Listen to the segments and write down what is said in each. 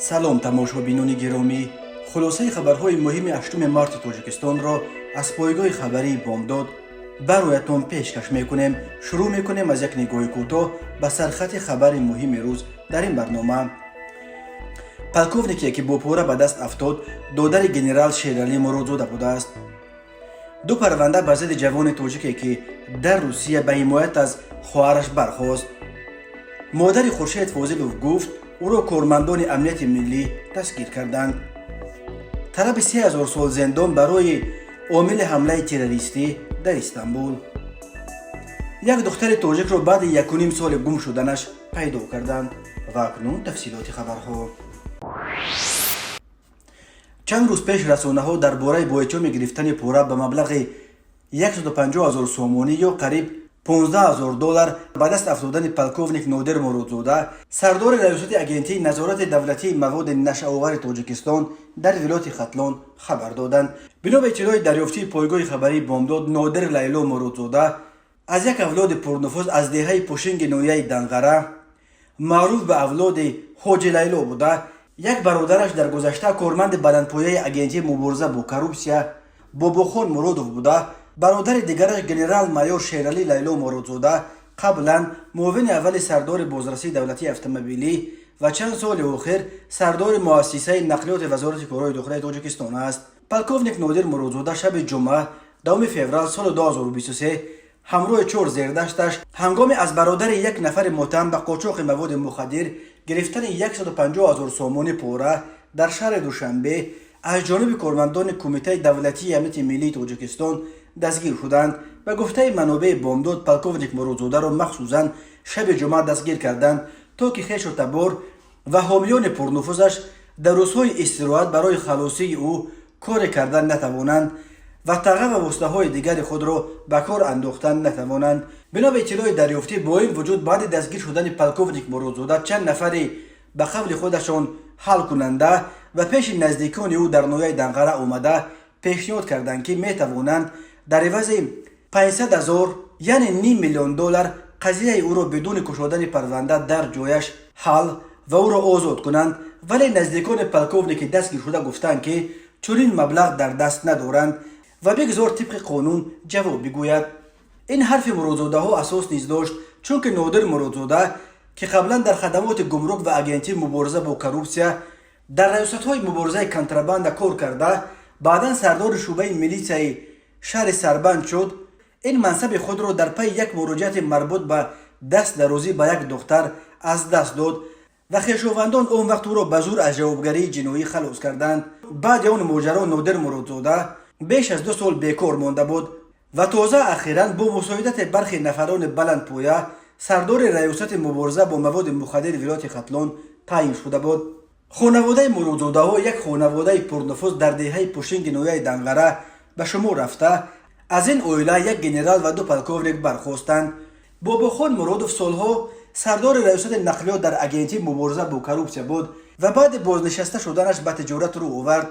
Салом, тамошобинони гиромӣ! Хулосаи хабарҳои муҳими 8 марти Тоҷикистонро аз пойгоҳи хабарии «Бомдод» бароятон пешкаш мекунем. Шурӯъ мекунем аз як нигоҳи кӯтоҳ ба сархати хабари муҳими рӯз дар ин барнома. Полковнике, ки бо пора ба даст афтод, додари генерал Шералӣ Муродзода будааст. Ду парванда ба зидди ҷавони тоҷике, ки дар Русия ба ҳимоят аз хоҳараш бархост. Модари Хуршед Фозилов гуфт, ӯро кормандони амнияти миллӣ дастгир карданд. Талаби 3000 сол зиндон барои омили ҳамлаи террористӣ дар Истанбул. Як духтари тоҷикро баъди 1,5 соли гум шуданаш пайдо карданд. Ва акнун тафсилоти хабарҳо. Чанд рӯз пеш расонаҳо дар бораи бо иттиҳоми гирифтани пора ба маблағи 150 ҳазор сомонӣ ё қариб 15 ҳазор доллар ба даст афтодани полковник Нодир Муродзода, сардори раёсати Агентии назорати давлатии маводи нашъаовари Тоҷикистон дар вилояти Хатлон, хабар доданд. Бино ба иттилои дарёфтии пойгоҳи хабарии «Бомдод», Нодир Лайло Муродзода аз як авлоди пурнуфуз аз деҳаи Пушинги ноҳияи Данғара, маъруф ба авлоди Ҳоҷи Лайло буда, як бародараш дар гузашта корманди баландпояи Агентии мубориза бо коррупсия Бобохон Муродов буда, бародари дигараш, генерал-майор Шералӣ Лайло Муродзода, қаблан муовини аввали сардори бозрасии давлатии автомобилӣ ва чанд соли охир сардори муассисаи нақлиёти Вазорати корҳои дохилаи Тоҷикистон аст. Полковник Нодир Муродзода шаби ҷумъа, 10 феврал соли 2023, ҳамроҳи чор зердашташ ҳангоми аз бародари як нафари муттаҳам ба қочоқи маводи мухаддир гирифтани 150 ҳазор сомонӣ пора дар шаҳри Душанбе аз ҷониби кормандони Кумитаи давлатии амнияти миллии Тоҷикистон дастгир шуданд. Ба гуфтаи манобеи «Бомдод», полковник Муродзодаро махсусан шаби ҷумъа дастгир карданд, то ки хешу табор ва ҳомиёни пурнуфузаш дар рӯзҳои истироҳат барои халосии ӯ коре кардан натавонанд ва таға ва воситаҳои дигари худро ба кор андохтан натавонанд. Бино ба иттилои дарёфтӣ, бо ин вуҷуд, баъди дастгир шудани полковник Муродзода чанд нафари ба қавли худашон ҳалкунанда ба пеши наздикони ӯ дар ноҳияи Данғара омада, пешниҳод карданд, ки метавонанд дар ивази 500 ҳазор, яъне ним миллион доллар, қазияи ӯро бидуни кушодани парванда дар ҷояш ҳал ва ӯро озод кунанд. Вале наздикони полковники дастгиршуда гуфтанд, ки чунин маблағ дар даст надоранд ва бигзор тибқи қонун ҷавоб бигӯяд. Ин ҳарфи муродзодаҳо асос низ дошт, чунки Нодир Муродзода, ки қаблан дар хадамоти гумрук ва Агентии мубориза бо коррупсия, дар раёсатҳои муборизаи контрабанда кор карда, баъдан сардори шӯъбаи милитсияи шаҳри Сарбанд шуд, ин мансаби худро дар пайи як муроҷиати марбут ба даст дарозӣ ба як духтар аз даст дод ва хешовандон он вақт ӯро ба зур аз ҷавобгарии ҷиноӣ халос карданд. Баъди он моҷаро Нодир Муродзода беш аз 2 сол бекор монда буд ва тоза ахиран бо мусоидати бархе нафарони баландпоя сардори раёсати мубориза бо маводи мухаддири вилояти Хатлон таъин шуда буд. Хонаводаи муродзодаҳо як хонаводаи пурнуфуз дар деҳаи Пушинги ноҳияи Данғара ба шумор рафта, аз ин оила як генерал ва ду полковник бархостанд. Бобохон Муродов солҳо сардори раёсати нақлиёт дар Агентии мубориза бо коррупсия буд ва баъди бознишаста шуданаш ба тиҷорат рӯ овард.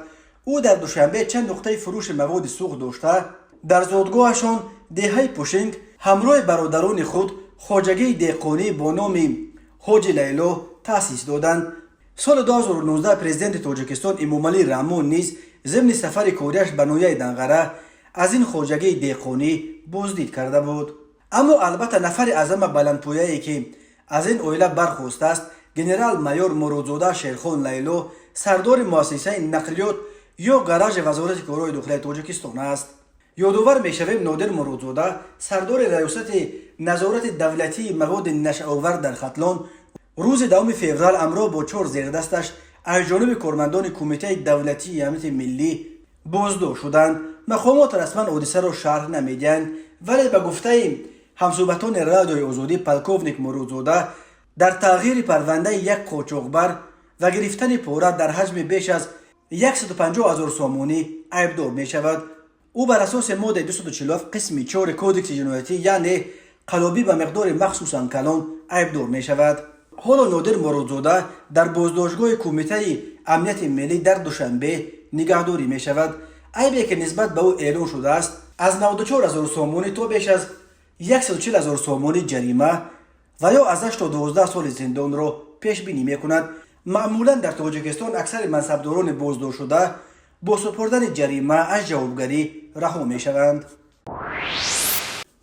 Ӯ дар Душанбе чанд нуқтаи фурӯши маводи сӯхт дошта, дар зодгоҳашон, деҳаи Пушинг, ҳамроҳи бародарони худ хоҷагии деҳқонӣ бо номи Ҳоҷи Лайло таъсис доданд. Соли 2019 президенти Тоҷикистон Эмомалӣ Раҳмон низ зимни сафари кориаш ба ноҳияи Данғара аз ин хоҷагии деҳқонӣ боздид карда буд. Аммо албатта, нафари аз ҳама баландпояе, ки аз ин оила бархостааст, генерал-майор Муродзода Шерхон Лайло, сардори муассисаи нақлиёт ё гаражи Вазорати корҳои дохилаи Тоҷикистон аст. Ёдовар мешавем, Нодир Муродзода, сардори раёсати назорати давлатии маводи нашъаовар дар Хатлон, рӯзи 10 феврал ҳамроҳ бо чор зердасташ аз ҷониби кормандони Кумитаи давлатии амнияти миллӣ боздошт шуданд. Мақомот расман ҳодисаро шарҳ намедиҳанд, вале ба гуфтаи ҳамсӯҳбатони Радиои Озодӣ, полковник Муродзода дар тағйири парвандаи як қочоқбар ва гирифтани пора дар ҳаҷми беш аз 150 ҳазор сомонӣ айбдор мешавад. Ӯ бар асоси моддаи 247 қисми 4 Кодекси ҷиноятӣ, яъне қаллобӣ ба миқдори махсусан калон, айбдор мешавад. Ҳоло Нодир Муродзода дар боздоштгоҳи Кумитаи амнияти миллӣ дар Душанбе нигаҳдорӣ мешавад. Айбе, ки нисбат ба ӯ эълон шудааст, аз 94 ҳазор сомонӣ то беш аз 140 ҳазор сомонӣ ҷарима ва ё аз 8 то 12 соли зиндонро пешбинӣ мекунад. Маъмулан дар Тоҷикистон аксари мансабдорони боздоштшуда бо супурдани ҷарима аз ҷавобгарӣ раҳо мешаванд.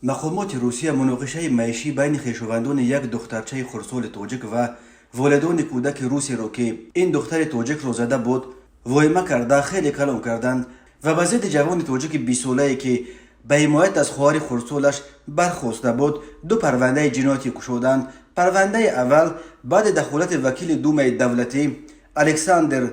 Мақомоти Русия муноқишаи маишӣ байни хешовандони як духтарчаи хурдсоли тоҷик ва волидони кӯдаки русеро, ки ин духтари тоҷикро зада буд, воҳима карда, хеле калон карданд ва ба зидди ҷавони тоҷики 20-солае, ки ба ҳимоят аз хоҳари хурдсолаш бархоста буд, ду парвандаи ҷиноятӣ кушоданд. Парвандаи аввал баъди дахолати вакили Думаи давлатӣ Александр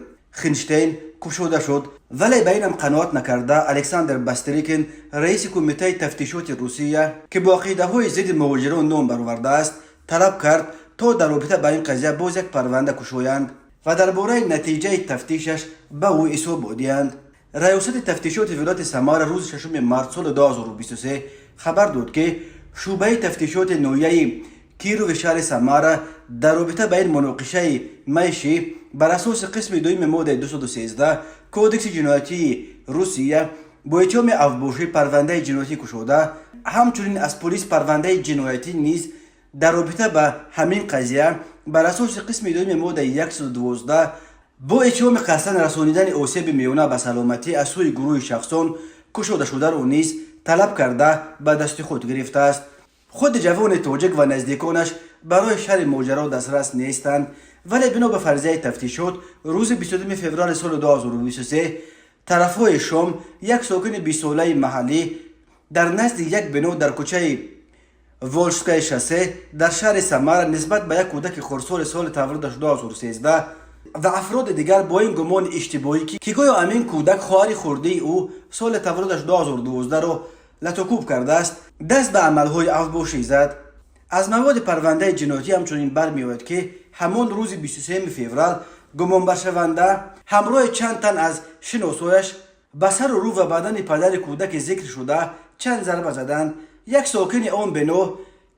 Хинштейн кушода шуд, вале ба инам қаноат накарда, Александр Бастрикин, раиси Кумитаи тафтишоти Русия, ки бо ақидаҳои зидди муҳоҷирон ном баровардааст, талаб кард, то дар робита ба ин қазия боз як парванда кушоянд ва дар бораи натиҷаи тафтишаш ба ӯ ҳисобот диҳанд. Раёсати тафтишоти вилояти Самара рӯзи 6 март соли 2023 хабар дод, ки шӯъбаи тафтишоти ноҳияи Кирови шаҳри Самара дар робита ба ин муноқишаи маишӣ бар асоси қисми дуюми моддаи 213 Кодекси ҷиноятии Русия бо иттиҳоми авбошӣ парвандаи ҷиноятӣ кушода, ҳамчунин аз полис парвандаи ҷиноятӣ низ дар робита ба ҳамин қазия бар асоси қисми дуюми моддаи 112 бо иттиҳоми қасдан расонидани осеби миёна ба саломатӣ аз сӯи гурӯҳи шахсон кушодашударо низ талаб карда, ба дасти худ гирифтааст. Худи ҷавони тоҷик ва наздиконаш барои шарҳи моҷаро дастрас нестанд, вале бино ба фарзияи тафтишот, рӯзи 22 феврали соли 2023 тарафҳои шом як сокини 20-солаи маҳаллӣ дар назди як бино дар кӯчаи Волжское шоссе дар шаҳри Самара нисбат ба як кӯдаки хурдсоли соли таваллудаш 2013 ва афроди дигар бо ин гумони иштибоҳӣ, ки гӯё ҳамин кӯдак хоҳари хурдии ӯ соли таваллудаш 2012-ро латукӯб кардааст, даст ба амалҳои авбошӣ зад. Аз маводи парвандаи ҷиноятӣ ҳамчунин бармеояд, ки ҳамон рӯзи 23 феврал гумонбаршаванда ҳамроҳи чанд тан аз шиносояш ба сару рӯ ва бадани падари кӯдаки зикршуда чанд зарба заданд. Як сокини он бино,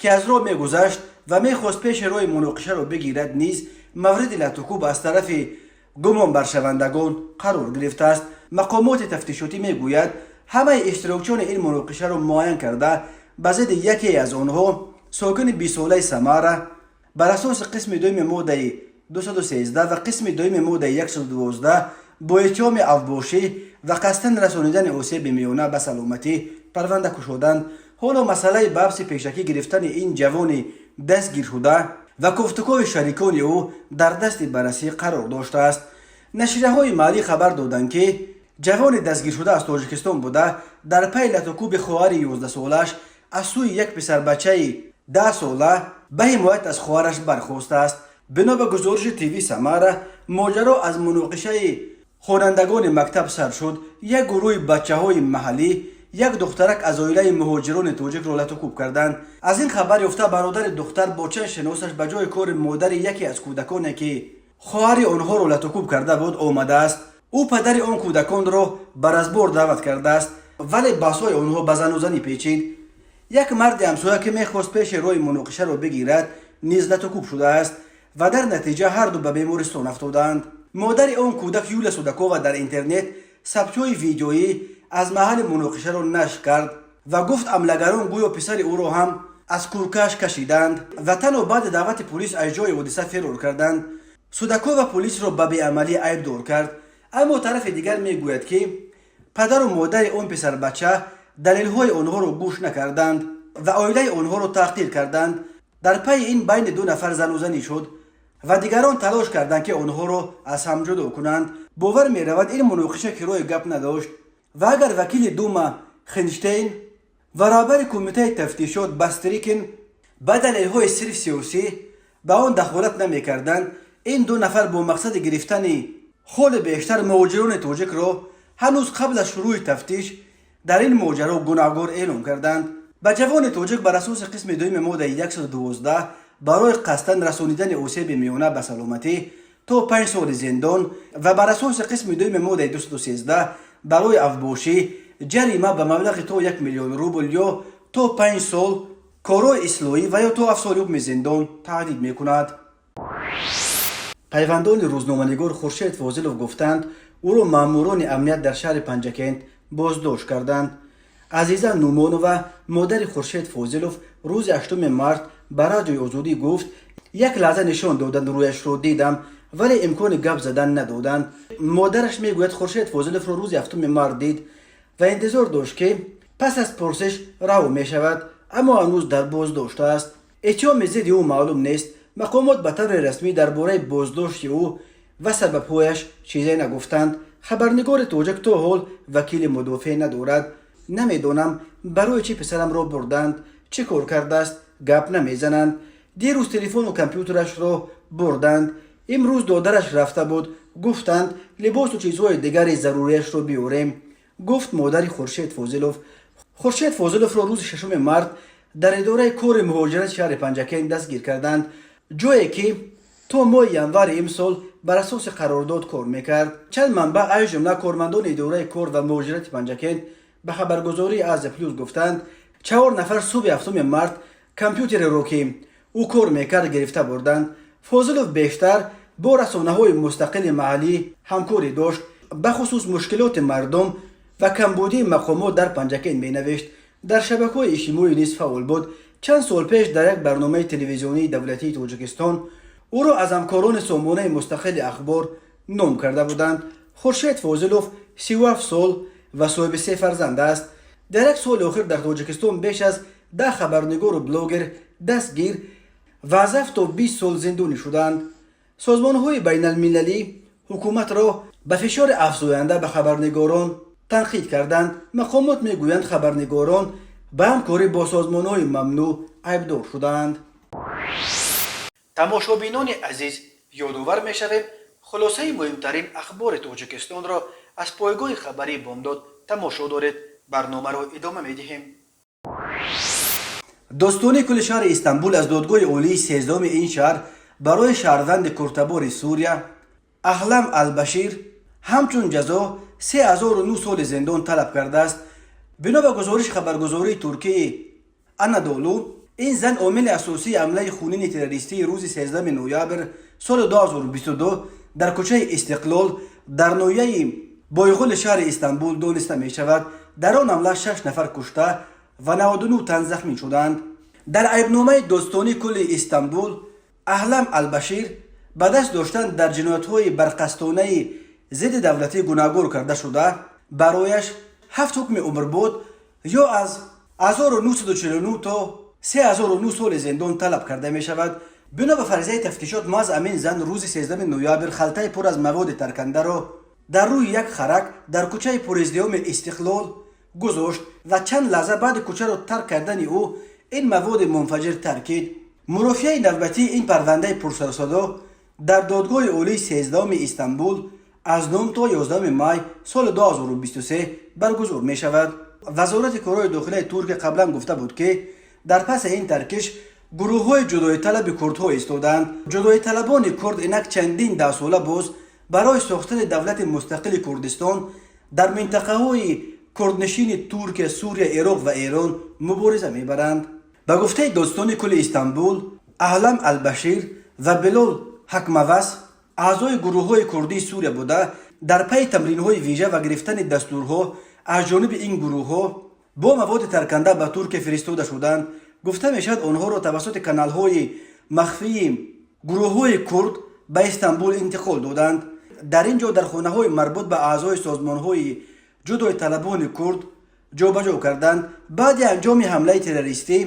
ки аз роҳ мегузашт ва мехост пеши роҳи муноқишаро бигирад, низ мавриди латукӯб аз тарафи гумонбаршавандагон қарор гирифтааст. Мақомоти тафтишотӣ мегӯяд, ҳамаи иштирокчиёни ин муноқишаро муайян карда, ба зидди яке аз онҳо, сокини 20-солаи Самара, бар асоси қисми дуюми моддаи 213 ва қисми дуюми моддаи 112 бо иттиҳоми авбошӣ ва қасдан расонидани осеби миёна ба саломатӣ парванда кушоданд. Ҳоло масъалаи ба ҳабси пешакӣ гирифтани ин ҷавони дастгиршуда ва кофтукови шарикони ӯ дар дасти баррасӣ қарор доштааст. Нашрияҳои маҳаллӣ хабар доданд, ки ҷавони дастгиршуда аз Тоҷикистон буда, дар пайи латукӯби хоҳари 11-солааш аз сӯи як писарбачаи 10-сола ба ҳимоят аз хоҳараш бархостааст. Бино ба гузориши ТВ Самара, моҷаро аз муноқишаи хонандагони мактаб сар шуд. Як гурӯҳи бачаҳои маҳаллӣ як духтарак аз оилаи муҳоҷирони тоҷикро латукӯб карданд. Аз ин хабар ёфта, бародари духтар бо чанд шиносаш ба ҷои кори модари яке аз кӯдаконе, ки хоҳари онҳоро латукӯб карда буд, омадааст. Ӯ падари он кӯдаконро ба разбор даъват кардааст, вале баҳсҳои онҳо ба занузанӣ печид. Як марди ҳамсоя, ки мехост пеши роҳи муноқишаро бигирад, низ латукӯб шудааст ва дар натиҷа ҳарду ба бемористон афтоданд. Модари он кӯдак Юлия Судакова дар интернет сабтҳои видеоӣ аз маҳалли муноқишаро нашр кард ва гуфт, ҳамлагарон гӯё писари ӯро ҳам аз куркаш кашиданд ва танҳо баъди даъвати пулис аз ҷои ҳодиса ферор карданд. Судакова пулисро ба беамалӣ айбдор кард, аммо тарафи дигар мегӯяд, ки падару модари он писарбача далелҳои онҳоро гӯш накарданд ва оилаи онҳоро таҳқир карданд. Дар пайи ин байни ду нафар занузанӣ шуд ва дигарон талош карданд, ки онҳоро аз ҳам ҷудо кунанд. Бовар меравад, ин муноқиша кирои гап надошт ва агар вакили Дума Хинштейн ва раҳбари Кумитаи тафтишот Бастрикин ба далелҳои сирф сиёсӣ ба он дахолат намекарданд, ин ду нафар бо мақсади гирифтани холи бештар муҳоҷирони тоҷикро ҳанӯз қабл аз шурӯъи тафтиш дар ин моҷаро гунаҳгор эълон карданд. Ба ҷавони тоҷик бар асоси қисми дуюми моддаи 112 барои қасдан расонидани осеби миёна ба саломатӣ то 5 соли зиндон ва бар асоси қисми дуюми моддаи 213 барои авбошӣ ҷарима ба маблағи то 1 миллион рубл ё то 5 сол корҳои ислоҳӣ ва ё то 7 соли ҳукми зиндон таҳдид мекунад. Пайвандони рӯзноманигор Хуршед Фозилов гуфтанд, ӯро маъмурони амният дар шаҳри Панҷакент боздошт карданд. Азиза Нумонова, модари Хуршед Фозилов, рӯзи 8 март ба Радиои Озодӣ гуфт: «Як лаҳза нишон доданд, рӯяшро дидам. Вале имкони гап задан надоданд. Модараш мегӯяд, Хуршед Фозиловро рӯзи 7 март дид ва интизор дошт, ки пас аз пурсиш раҳо мешавад, аммо ҳанӯз дар боздошт аст. Иттиҳоми зидди ӯ маълум нест. Мақомот ба таври расмӣ дар бораи боздошти ӯ ва сабабҳояш чизе нагуфтанд. Хабарнигори тоҷик то ҳол вакили мудофеъ надорад. Намедонам, барои чӣ писарамро бурданд, чӣ кор кардааст, гап намезананд. Дирӯз телефону компютерашро бурданд. Имрӯз додараш рафта буд, гуфтанд, либосу чизҳои дигари заруриашро биёрем, гуфт модари Хуршед Фозилов. Хуршед Фозиловро рӯзи 6 март дар идораи кори муҳоҷирати шаҳри Панҷакент дастгир карданд, ҷое ки то моҳи январи имсол бар асоси қарордод кор мекард. Чанд манбаъ, аз ҷумла кормандони идораи кор ва муҳоҷирати Панҷакент, ба хабаргузории Азия Плюс гуфтанд, чаҳор нафар субҳи 7 март компютереро, ки ӯ кор мекард, гирифта бурданд. Фозилов бештар бо расонаҳои мустақили маҳаллӣ ҳамкорӣ дошт, бахусус мушкилоти мардум ва камбудии мақомот дар Панҷакент менавишт. Дар шабакаҳои иҷтимоӣ низ фаъол буд. Чанд сол пеш дар як барномаи телевизионии давлатии Тоҷикистон ӯро аз ҳамкорони сомонаи мустақили Ахбор ном карда буданд. Хуршед Фозилов 37 сол ва соҳиби се фарзанд аст. Дар як соли охир дар Тоҷикистон беш аз 10 хабарнигору блогер дастгир ва аз 7 то 20 сол зиндонӣ шуданд. Созмонҳои байналмилалӣ ҳукуматро ба фишори афзоянда ба хабарнигорон танқид карданд. Мақомот мегӯянд, хабарнигорон ба ҳамкорӣ бо созмонҳои мамнӯъ айбдор шудаанд. Тамошобинони азиз, ёдовар мешавем, хулосаи муҳимтарин ахбори Тоҷикистонро аз пойгоҳи хабарии Бомдод тамошо доред. Барномаро идома медиҳем. Додситонии кулли шаҳри Истанбул аз додгоҳи олии 13-уми ин шаҳр барои шаҳрванди курдтабори Сурия Аҳлам Албашир ҳамчун ҷазо 3009 соли зиндон талаб кардааст. Бино ба гузориши хабаргузории туркии Анадолу, ин зан омили асосии ҳамлаи хунини террористии рӯзи 13 ноябр соли 2022 дар кӯчаи Истиқлол дар ноҳияи Бойғули шаҳри Истанбул дониста мешавад. Дар он ҳамла шаш нафар кушта ва 99 тан захмӣ шуданд. Дар айбномаи додситонии кулли Истанбул Аҳлам Албашир ба даст доштан дар ҷиноятҳои барқасдонаи зидди давлатӣ гунаҳгор карда шуда, барояш ҳафт ҳукми умрбод ё аз 1949 то 3009 соли зиндон талаб карда мешавад. Бино ба фарзияи тафтишот, маҳз ҳамин зан рӯзи 13 ноябр халтаи пур аз маводи таркандаро дар рӯи як харак дар кӯчаи пуриздиҳоми Истиқлол гузошт ва чанд лаҳза баъди кӯчаро тарк кардани ӯ ин маводи мунфаҷир таркид. Мурофиаи навбатии ин парвандаи пурсарусадо дар додгоҳи олии 13-уми Истанбул аз 9 то 11 май соли 2023 баргузор мешавад. Вазорати корҳои дохилаи Туркия қаблан гуфта буд, ки дар паси ин таркиш гурӯҳҳои ҷудоиталаби курдҳо истодаанд. Ҷудоиталабони курд инак чандин даҳсола боз барои сохтани давлати мустақили Курдистон дар минтақаҳои курднишини Туркия, Сурия, Ироқ ва Эрон мубориза мебаранд. Ба гуфтаи додситони кулли Истанбул, Аҳлам Албашир ва Билол Ҳакмавас аъзои гурӯҳҳои курдии Сурия буда, дар пайи тамринҳои вижа ва гирифтани дастурҳо аз ҷониби ин гурӯҳҳо бо маводи тарканда ба Туркия фиристода шуданд. Гуфта мешавад, онҳоро тавассути каналҳои махфии гурӯҳҳои курд ба Истанбул интиқол доданд. Дар ин ҷо дар хонаҳои марбут ба аъзои созмонҳои ҷудоиталабони курд ҷобаҷо карданд. Баъди анҷоми ҳамлаи террористӣ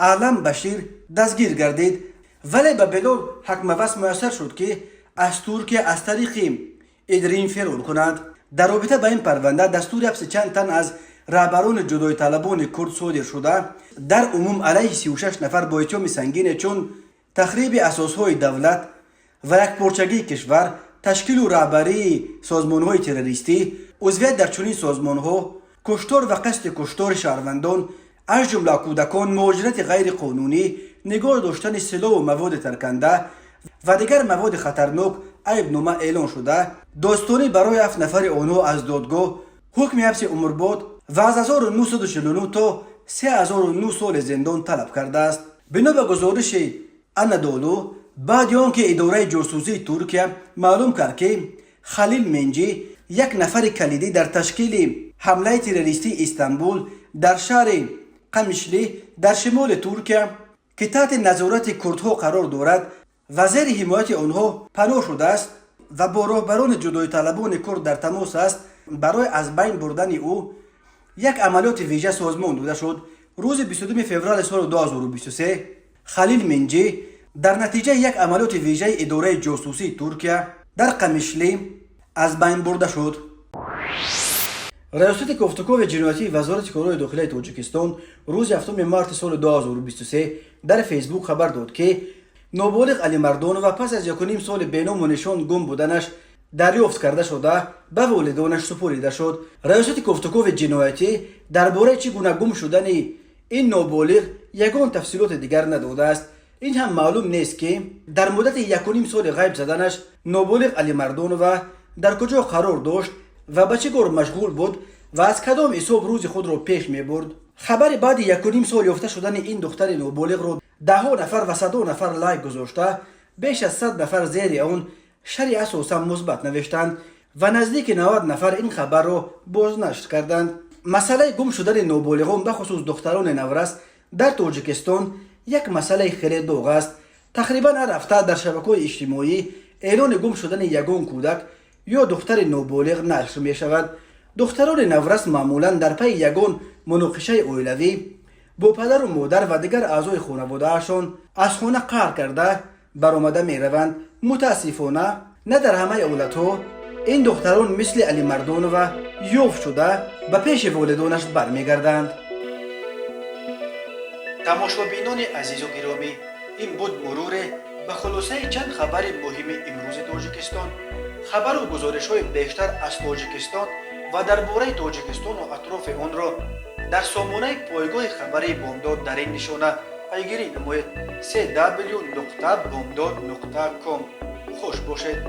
Аълам Башир дастгир гардид, вале ба Белол Ҳакмавас муяссар шуд, ки аз Туркия аз тариқи Идрин фирор кунад. Дар робита ба ин парванда дастури ҳабси чанд тан аз раҳбарони ҷудоиталабони курд содир шуда, дар умум алайҳи 36 нафар бо иттиҳоми сангине чун тахриби асосҳои давлат ва якпорчагии кишвар, ташкилу раҳбарии созмонҳои террористӣ, узвият дар чунин созмонҳо, куштор ва қасди куштори шаҳрвандон, аз ҷумла кӯдакон, муҳоҷирати ғайриқонунӣ, нигоҳ доштани силоҳу маводи тарканда ва дигар маводи хатарнок айбнома эълон шуда, додситонӣ барои ҳафт нафари онҳо аз додгоҳ ҳукми ҳабси умрбод ва аз 1949 то 3009 соли зиндон талаб кардааст. Бино ба гузориши Анадолу, баъди он ки идораи ҷосусии Туркия маълум кард, ки Халил Менҷӣ як нафари калидӣ дар ташкили ҳамлаи террористии Истанбул дар шаҳри Қамишлӣ дар шимоли Туркия, ки таҳти назорати курдҳо қарор дорад, Ва зери ҳимояти онҳо паноҳ шудааст ва бо роҳбарони ҷудоиталабони курд дар тамос аст, барои аз байн бурдани ӯ як амалиёти вижа созмон дода шуд. Рӯзи 22 феврали соли 2023 Халил Минҷӣ дар натиҷаи як амалиёти вижаи идораи ҷосусии Туркия дар Қамишлӣ аз байн бурда шуд. Раёсати кофтукови ҷиноятии Вазорати корҳои дохилаи Тоҷикистон рӯзи 7 марти соли 2023 дар Фейсбук хабар дод, ки ноболиғ Алимардонова пас аз 1,5 соли беному нишон гум буданаш дарёфт карда шуда, ба волидонаш супорида шуд. Раёсати кофтукови ҷиноятӣ дар бораи чӣ гуна гум шудани ин ноболиғ ягон тафсилоти дигар надодааст. Ин ҳам маълум нест, ки дар муддати 1,5 соли ғайб заданаш ноболиғ Алимардонова дар куҷо қарор дошт ва ба чӣ кор машғул буд ва аз кадом ҳисоб рӯзи худро пеш мебурд. Хабари баъди 1,5 сол ёфта шудани ин духтари ноболиғро даҳҳо нафар ва садҳо нафар лайк гузошта, беш аз 100 нафар зери он шарҳи асосан мусбат навиштанд ва наздики 90 нафар ин хабарро бознашр карданд. Масъалаи гум шудани ноболиғон, бахусус духтарони наврас, дар Тоҷикистон як масъалаи хеле доғ аст. Тақрибан ҳар ҳафта дар шабакаҳои иҷтимоӣ эълони гум шудани ягон кӯдак ё духтари ноболиғ нашр мешавад. Духтарони наврас маъмулан дар пайи ягон муноқишаи оилавӣ бо падару модар ва дигар аъзои хонаводаашон аз хона қаҳр карда баромада мераванд. Мутаассифона, на дар ҳамаи ҳолатҳо ин духтарон мисли Алимардонова ёфт шуда, ба пеши волидонаш бармегарданд. Тамошобинони азизу гиромӣ, ин буд муруре ба хулосаи чанд хабари муҳими имрӯзи Тоҷикистон. Хабару гузоришҳои бештар аз Тоҷикистон ва дар бораи Тоҷикистону атрофи онро дар сомонаи пойгоҳи хабарии Бомдод дар ин нишона пайгирӣ намоед: cw.bomdod.com. Хуш бошед.